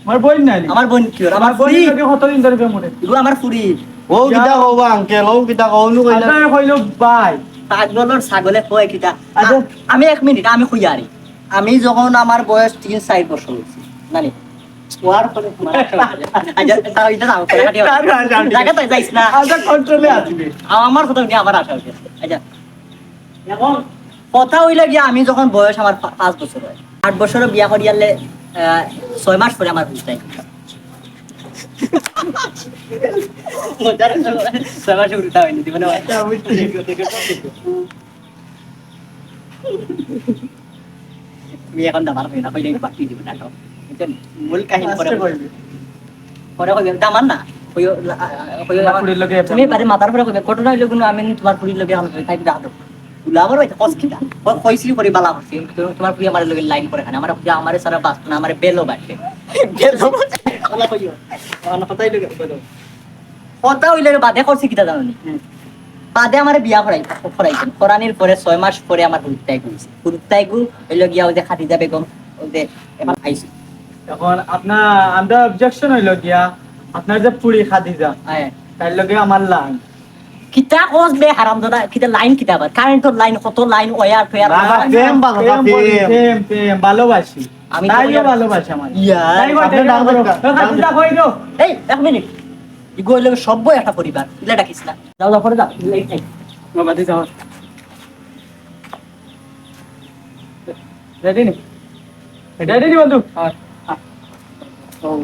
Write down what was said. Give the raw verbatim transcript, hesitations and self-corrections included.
আমার বইন নাই নি? আমার বইন কি ওর? আমার আমার বইন ফুরি। লাগে কতদিন ধরে প্রেম করে? এগু আমার ফুরি। ও কিতা কও বা আঙ্কেল, ও কিতা কও নু কইলা? আপনারে কইলো ভাই। পাগলর ছাগলে কয় কিতা? আচ্ছা। আ-, আমি এক মিনিট, আমি কই আরি। আমি যখন আমার বয়স তিন চাইর বছর অইছে, জানি। ওয়ার পরে তোমার আশা অইছে। আচ্ছা, তাও এটা যাও, পরে কাটিও। না, না, না, না। জায়গা তো যাইস না। আচ্ছা, কন্ট্রোলে আসবে। আমার কথা শুনে আমার আশা অইছে। আচ্ছা। এখন কথা অইলো গিয়া, আমি যখন বয়স আমার পা-, পাঁচ বছর অয়, আট বছরও বিয়া করিয়ালে, আহ, ছয় মাস পরে আমার হুরুতাইগ। মজার, ছয় মাসে হুরুতা অয়নি, জীবনে অয়। তুমি এখন দামার অইও না, কইলে বাকি দিব না, বুঝছেন? মূল কাহিনী পরে আস্তে কইবে। পরে কইবে, দামার না, কইও, আ, আ, কইও, আমার ফুরির লগে তুমি বাদে মাতার পরে কইবে, ঘটনা অইলো কুনু আমি তোমার ফুরির লগে এখন তাই দাঁড়াও। দুলাভাই, কস কিতা? ক-, কইছি করি বালা করছি। তো-, তোমার ফুরি আমার লগে লাইন করে খানে। আমার ফুরি আমারে সারা বাঁচতো না, আমারে বেলও বাটে। বেলও বাটে। কথা কইও। আমার কথাই লগে কইও। কথা অইলে বাদে করছি কিতা জানো নি? হুম। বাদে আমারে বিয়া করাই, করাইছেন। করানির পরে ছয় মাস পরে আমার হুরুতাইগ অইছে। হুরুতাইগ অইলো গিয়া ওই যে খাদিজা বেগম, ওই যে এখন আইছে। এখন আপনার, আমরা অবজেকশন অইলো গিয়া, আপনার যে ফুরি খাদিজা, হ্যাঁ। তাইর লগে আমার লাইন। কিতা কস বে হারামজাদা, কিতা লাইন কিতা আবার? কারেন্টর লাইন, কত লাইন, ওয়্যার টোয়্যার। না, না, প্রেম বানাতা, প্রেম করি, প্রেম। প্রেম, প্রেম, ভালোবাসি। আমি তো তাইও ওয়্যার ভালোবাসে আমার। ইয়া। তাই কই, আপনি তাই নাম কই, লেখা। তাই কই, তাই কই, তাই কই। এই, এক মিনিট। ইগু অইলো সভ্য একটা পরিবার। ইলা ডাকিস না। যাও, যাও, পরে যাও। এই, এই। বাবা, দি যাও। রেডি নি? রেডি নি বন্ধু? হ্যাঁ। হ্যাঁ। ও।